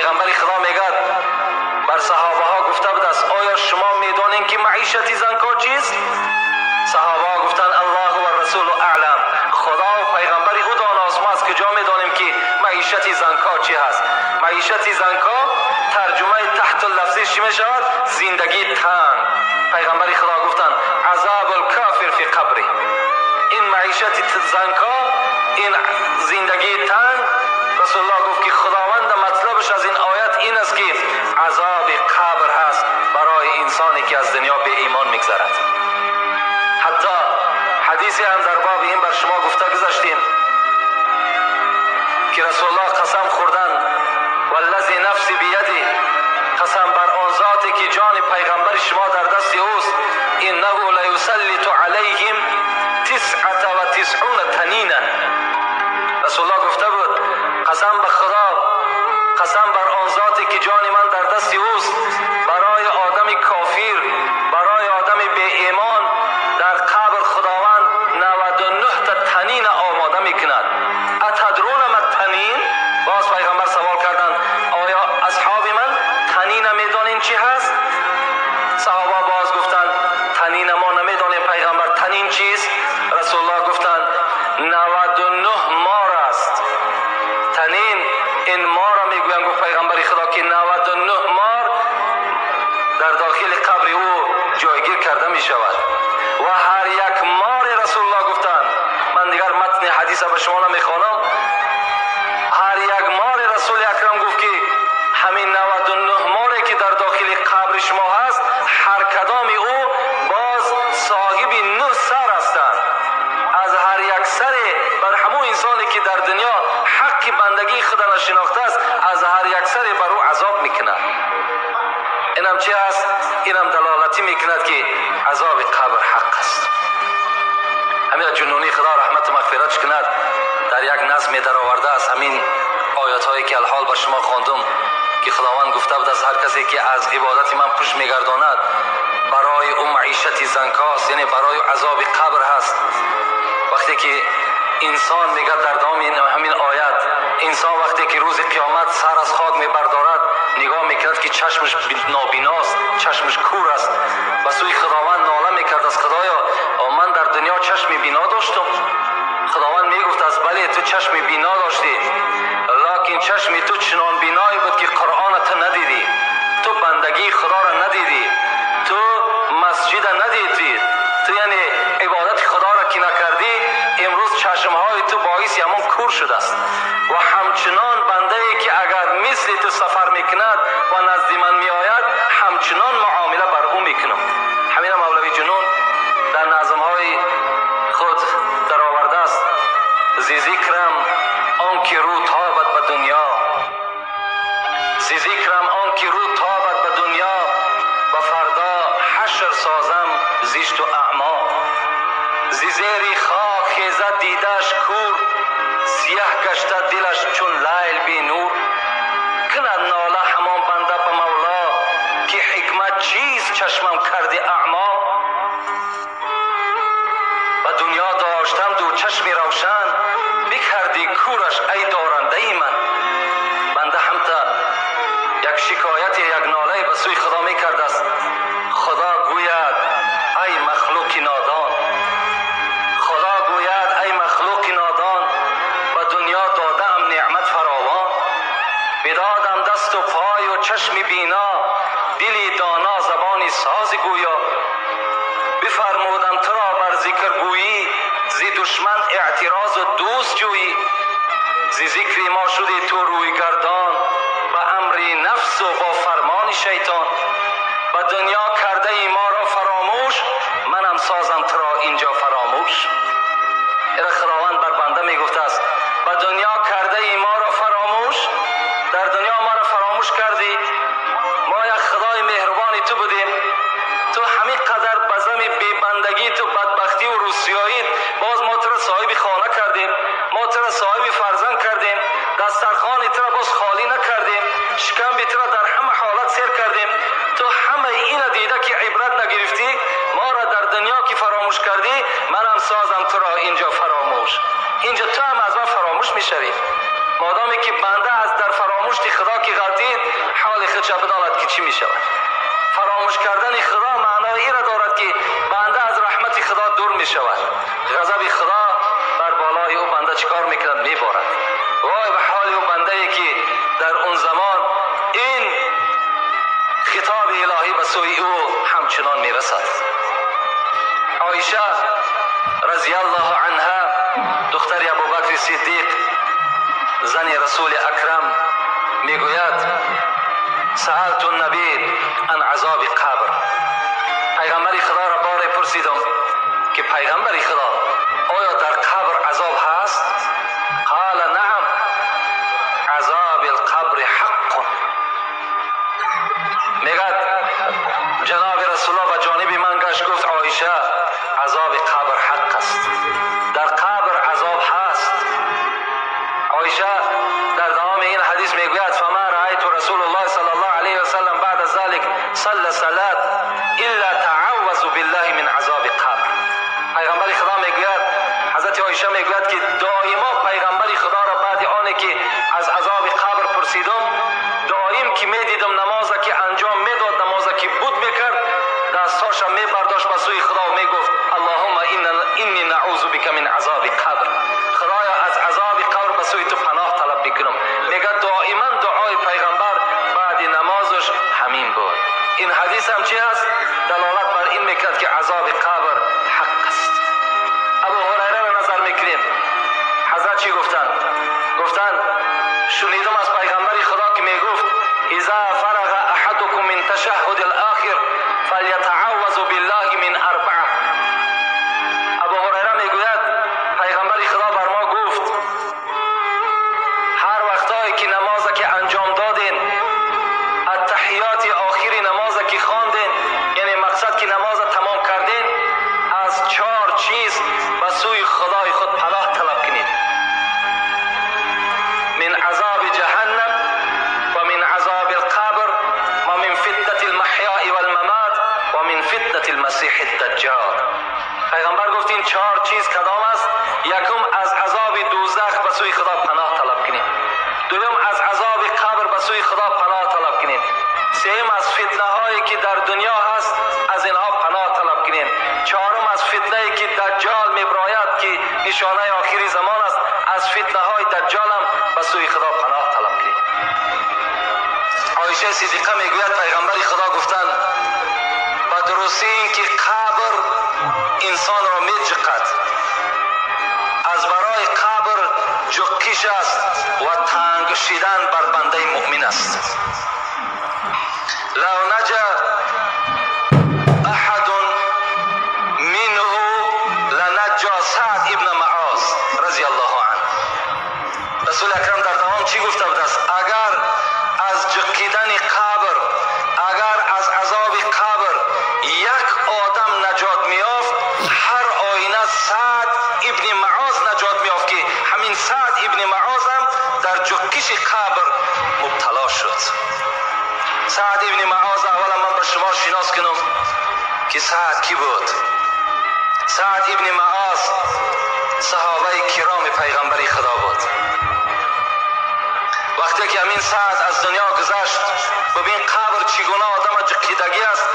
پیغمبر خدا میگه بر صحابه ها گفته بود است آیا شما میدانین که معیشت زنکا چیست؟ صحابه ها گفتن الله و رسول اعلم، خدا و پیغمبر او داناست، ما از کجا میدانیم که معیشت زنکا چی هست؟ معیشت زنکا ترجمه تحت اللفظی چی میشود؟ زندگی تنگ. پیغمبر خدا گفتن عذاب الکافر فی قبری، این معیشت زنکا، این زندگی تنگ. رسول الله گفت که خداوند مطلبش از این آیت این است که عذاب قبر هست برای انسانی که از دنیا به ایمان میگذرد. حتی حدیثی هم در باب این بر شما گفته گذاشتیم که رسول الله قسم خوردن والذی نفسی بیدی، قسم بر آن ذاتی که جان پیغمبر شما در دست اوست، انه لیسلط علیهم 99 تنینا. رسول الله گفته بود قسم به خدا، قسم بر آن ذاتی که جان من در دست اوست، برای آدم کافر، برای آدم بی ایمان در قبر خداوند 99 تا تنین آماده میکند. اتدرون ما تنین؟ باز پیغمبر سوال کردند آیا اصحاب من تنین میدانین چی هست؟ صحابه باز گفتند تنین ما نمیدانیم پیغمبر، تنین چیست؟ رسول الله گفتند 99 مار است. تنین این مار را میگویند، گفت پیغمبر خدا که 99 مار در داخل قبر او جایگیر کرده می شود و هر یک مار، رسول الله گفتند، من دیگر متن حدیث به شما نمیخوانم، هر یک مار رسول اکرم گفت که همین 99 ماری که در داخل قبر شما هست، هر کدام او باز صاحب 9 سر هستند. از هر یک سر بر همون انسانی که در دنیا حق بندگی خدا را شناخته است، از هر یک سر بر او عذاب میکند. اینم چی است؟ اینم دلالتی میکند که عذاب قبر حق است. همین جنونی خدا رحمت و مغفرت کند در یک نظم درآورده است همین آیات هایی که الحال با شما خواندم که خداوند گفته بود از هر کسی که از عبادت من پشت میگرداند برای او معیشت زنکاست، یعنی برای عذاب قبر هست. وقتی که انسان میگه در دوام همین آیت، انسان وقتی که روز قیامت سر از خاک میبردارد نگاه میکرد که چشمش نابیناست، چشمش کور است، به سوی خداوند ناله میکرد از خدایا من در دنیا چشم بینا داشتم. خداوند میگفت از بله تو چشم بینا داشتی، لکن چشم تو چنان بینایی بود که قرآن تو ندیدی، تو بندگی خدا را ندیدی، تو مسجد ندیدی، تو یعنی عبادت خدا را که نکردی، امروز چشمهای تو باعث همون کور شده است. و همچنان بنده ای که اگر مثل تو سفر میکند و نزد من میآید همچنان معامله بر او میکنم. همین مولوی جنون در نظمهای خود در آورده است: زی ذکرم آن که رو تابد به دنیا، زی ذکرم آن که رو تابد به دنیا، و فردا حشر سازم زیشت و اعما. زی زیر خاک خیزد دیدش کور، سیه گشته دلش چون لیل بی نور. کند ناله همان بنده به مولا، که حکمت چیز چشمم کردی اعما. به دنیا داشتم دو چشمی روشن، بکردی کورش ای دارنده ای من. بنده هم تا یک شکایت یک ناله به سوی خدا میکرد است. خدا گوید ای مخلوق نادان، خدا گوید ای مخلوق نادان، به دنیا دادم نعمت فراوان، بدادم دست و پای و چشم بینا، دلی دانا زبانی ساز گویا. بفرمودم تو را بر ذکر گویی، زی دشمن اعتراض و دوست جویی. زی ذکر ما شدی تو روی گردان، به امر نفس و با فرمان شیطان. به دنیا کرده ای ما را فراموش، منم سازم تو را اینجا فراموش. ایره خداوند بر بنده می گفته است به دنیا کرده ای ما را فراموش، در دنیا ما را فراموش کردی، ما یک خدای مهربانی تو بودیم، تو همین قدر بزم بیبندگی تو بدبختی و روسیایی باز ما تو را صاحب خانه کردیم، ما تو را صاحب فرزند کردیم، دسترخوان تو را باز خالی نکردیم، شکم تو را در همه حالت سیر کردیم، تو همه این دیده که عبرت نگرفتی، ما را در دنیا که فراموش کردی، منم سازم تو را اینجا فراموش. اینجا تو هم از من فراموش میشوی. مادامی که بنده از در فراموشی خدا که غلطید، حال خودش بداند که چی میشود. فراموش کردن خدا معنای این را دارد که بنده از رحمت خدا دور میشود. غضب خدا بر بالای او بنده چیکار میکند؟ میبارد. وای به حال او بنده ای که در اون زمان این خطاب الهی به سوی او همچنان میرسد. عایشه رضی الله عنها، دختر ابوبکر صدیق، زن رسول اکرم، میگوید سألت النبی عن عذاب قبر. پیغمبر خدا را بار پرسیدم که پیغمبر خدا آیا در قبر عذاب هست؟ قال نعم، عذاب القبر حق. میگد جناب رسول الله و جانب من گشت گفت عایشه عذاب قبر حق است، در قبر عذاب هست. عایشه در دوام این حدیث میگوید فما رأیت رسول الله صلی الله علیه و سلم بعد ذلك صلى صلاة الا تعوذ بالله من عذاب قبر. پیغمبر خدا میگوید، حضرت عایشه میگوید که دائما پیغمبر خدا را بعد آنی که از عذاب قبر پرسیدم، دائم که میدیدم نماز که انجام میداد، نماز که بود میکرد، دستهاش میبرداشت به سوی خدا و میگفت اللهم انی نعوذ بک من عذاب قبر. خدایا از عذاب قبر به سوی تو پناه طلب میکنم. میگه دائما دعای پیغمبر بعد نمازش همین بود. این حدیث هم چی هست؟ دلالت بر این میکرد که عذاب قبر حق است. ابو هریره را نظر میکنیم، حضرت چی گفتند؟ گفتند شنیدم از پیغمبر خدا که میگفت اذا فرغ احدکم من تشهد الاخر فلیتعوذ بالله من اربعه. ابو هریره میگوید پیغمبر خدا بر ما گفت هر وقتایی که نماز که انجام دادین، التحیات آخری نماز که خواندین، یعنی مقصد که نماز تمام کردین، از چهار چیز به سوی خدای خود پناه طلب کنید: من عذاب جهنم و من عذاب القبر و من فتنة المحیاء والممات و من فتنة المسیح الدجال. پیغمبر گفت این چهار چیز کدام است؟ یکم از عذاب دوزخ به سوی خدا پناه طلب کنید، دوم از عذاب قبر به سوی خدا پناه طلب کنید، سوم از فتنه هایی که در دنیا هست از اینها پناه طلب کنید، چهارم از فتنه ای که دجال میبراید که نشانه آخری زمان است، از فتنه های دجال هم به سوی خدا پناه طلب کنید. عایشه صدیقه میگوید پیغمبر خدا گفتند به درستی این که قبر انسان را میجقد، از برای قبر جقیش است و تنگ شدن بر بنده مؤمن است. لو نجا احد منه لنجا سعد ابن معاذ رضی الله عنه. رسول اکرم در دوام چی گفته بود است؟ اگر از جقیدن قبر، اگر از عذاب قبر یک آدم نجات میافت، هر آینه سعد ابن معاذ نجات میافت که همین سعد ابن معاذ هم در جقیش قبر مبتلا شد. سعد ابن معاذ اولا من به شما شناس کنم که سعد کی بود. سعد ابن معاذ صحابه کرام پیغمبر خدا بود. وقتی که همین سعد از دنیا گذشت، ببین قبر چگونه آدم جقیدگی است،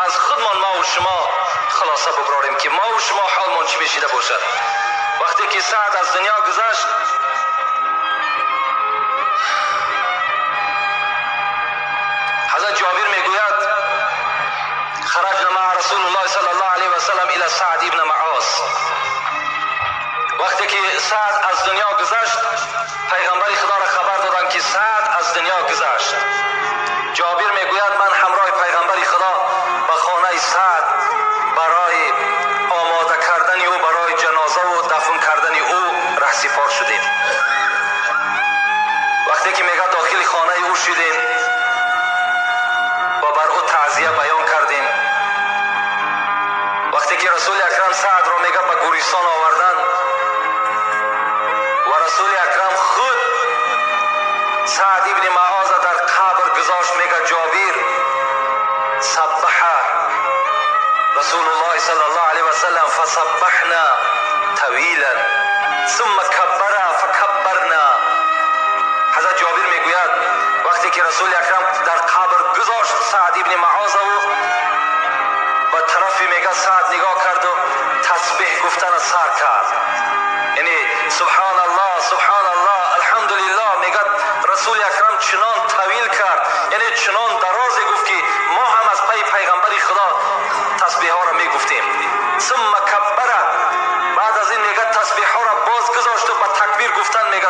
از خودمان ما و شما خلاصه ببراریم که ما و شما حالمان چی میشیده باشد. وقتی که سعد از دنیا گذشت، حضرت جابر میگوید خرجنا مع رسول الله صلی الله علیه و سلم الى سعد ابن معاذ. وقتی که سعد از دنیا گذشت، پیغمبر خدا را خبر دادند که سعد از دنیا گذشت. جابر میگوید من همراه پیغمبر خدا به خانه سعد برای آماده کردن او برای جنازه و دفن کردن او رهسپار شدیم. وقتی که میگه داخل خانه او شدیم و بر او تعزیه بیان کردیم، وقتی که رسول اکرم سعد را میگه به گورستان آوردن و رسول اکرم خود سعد ابن معاذ در قبر گذاشت، میگه جابر سبح رسول الله صلی الله علیه و سلم فسبحنا طویلا ثم کبر فکبرنا. حضرت جابر میگوید وقتی که رسول اکرم در قبر گذاشت سعد ابن معاذ و به طرفی میگه سعد نگاه کرد و تسبیح گفتن سر کرد، یعنی سبحان الله سبحان الله الحمدلله. میگه رسول اکرم چنان طویل کرد، یعنی چنان درازی گفت که ما هم از پی پیغمبر خدا تسبیح ها را میگفتیم. ثم کبر، بعد از این میگه تسبیح ها را باز گذاشت و با تکبیر گفتن میگه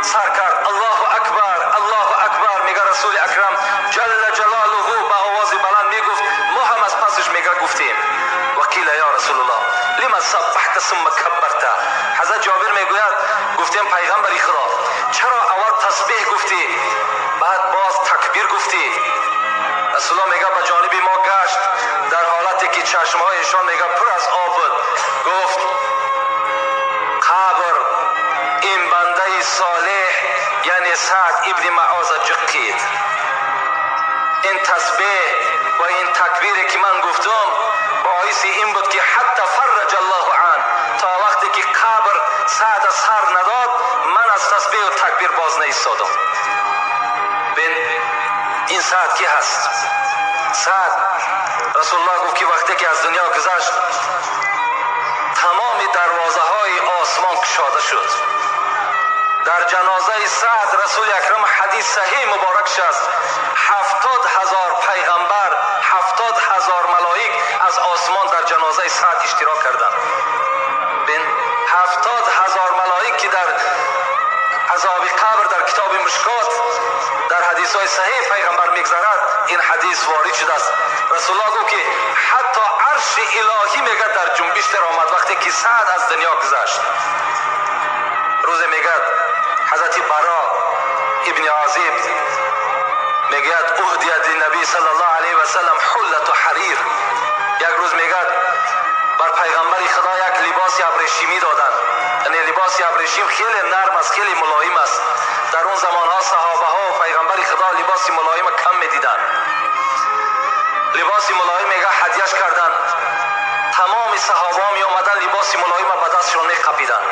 سر کرد الله اکبر الله اکبر. میگه رسول اکرم جل جلاله با آواز بلند میگفت، ما هم از پسش میگه گفتیم. وقیل یا رسول الله لما سبحت ثم کبرت. حضرت جابر میگوید گفتیم پیغمبر خدا چرا اول تسبیح گفتی بعد باز تکبیر گفتی؟ رسول الله میگه به جانب ما گشت در حالتی که چشمهایشان میگه پر از آب بود، گفت قبر این بنده صالح یعنی سعد ابن معاذ جقید. این تسبیح و این تکبیری که من گفتم باعث این بود که حتی فرج الله عن، تا وقتی که قبر سعد سر نداد من از تسبیح و تکبیر باز نایستادم. این سعد کی هست؟ سعد رسول الله گفت که وقتی که از دنیا گذشت تمام دروازه های آسمان کشاده شد. در جنازه سعد رسول اکرم حدیث صحیح مبارک شست 70,000 پیغمبر 70,000 ملائک از آسمان در جنازه سعد اشتراک کردند. 70,000 ملائک که در عذاب قبر در کتاب مشکات در حدیث های صحیح پیغمبر میگذرد این حدیث وارد شده است. رسول الله گفت که حتی عرش الهی میگه در جنبش در آمد وقتی که سعد از دنیا گذشت. روز میگه حضرت برا ابن عازب میگه اهدیت للنبی صلی الله علیه و سلم حلة حریر. یک روز میگه بر پیغمبر خدا یک لباس ابریشمی دادن، یعنی لباس ابریشم خیلی نرم است، خیلی ملایم است. در اون زمان ها صحابه ها و پیغمبر خدا لباس ملایم کم میدیدن. لباس ملایم میگه هدیهش کردن، تمام صحابه ها می آمدن لباس ملایم به دستشون میقپیدن،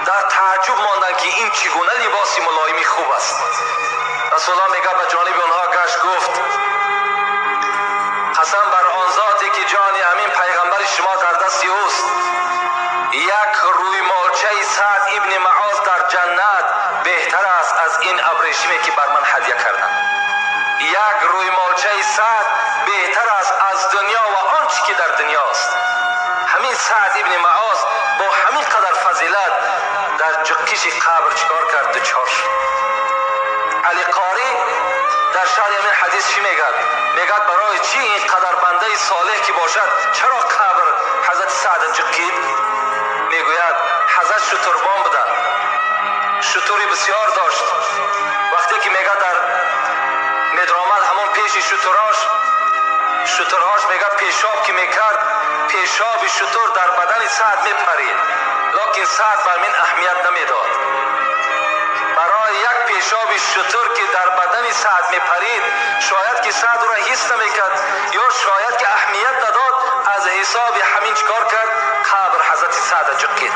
در تعجب ماندن که این چگونه لباس ملایمی خوب است. رسول الله میگه به جانب اونها گشت گفت قسم بر آن ذاتی که جان امین پیغمبر شما در دست اوست، یک روی مالچه سعد ابن معاذ در جنت بهتر است از این ابریشمی که بر من هدیه کردن. یک روی مالچه سعد بهتر است از دنیا و آنچه که در دنیاست. همین سعد ابن معاذ با همین قدر فضیلت در جقیش قبر چکار کرد؟ دچار شد. علی قاری در شرح همین حدیث چی میگه؟ میگه برای چی این قدر بنده صالح که باشد چرا قبر حضرت سعد جقید؟ میگوید حضرت شتربان بودن، شتری بسیار داشت. وقتی که میگه در میدرآمد همون پیش شتراش، شترهاش میگه پیشاب که میکرد پیشاب شتر در بدن سعد میپرید، لکن سعد بر من اهمیت نمیداد. برای یک پیشاب شتر که در بدن سعد میپرید شاید که سعد را حس نمیکرد یا شاید که اهمیت نداد، از حساب همین چکار کرد؟ قبر حضرت سعد جقید.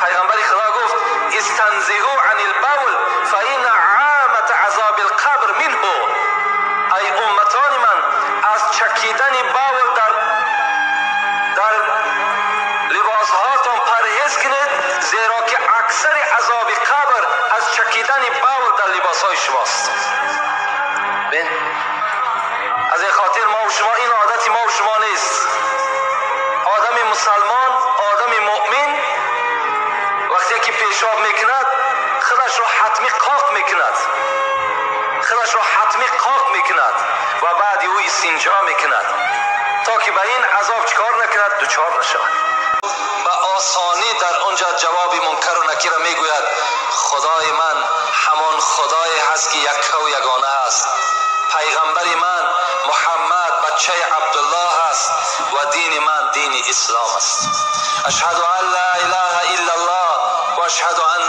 پیغمبر خدا گفت استنزهوا عن البول فإن عامة عذاب القبر منه. ای امتان من از چکیدن بول در لباس هاتان پرهیز کنید، زیرا که اکثر عذاب قبر از چکیدن بول در لباس های شماست. از این خاطر ما و شما این عادت ما و شما نیست. آدم مسلمان، آدم مؤمن وقتی که پیشاب میکند خودش را حتمی قاق میکند، خودش را حتمی قاق میکند و بعد او استنجا میکند تا که به این عذاب چکار نکند؟ دچار نشود. به آسانی در آنجا جواب منکر و نکیر میگوید خدای من همان خدای هست که یک و یگانه است، پیغمبر من محمد بچه عبدالله است و دین من دین اسلام است. اشهد ان لا اله الا الله و اشهد ان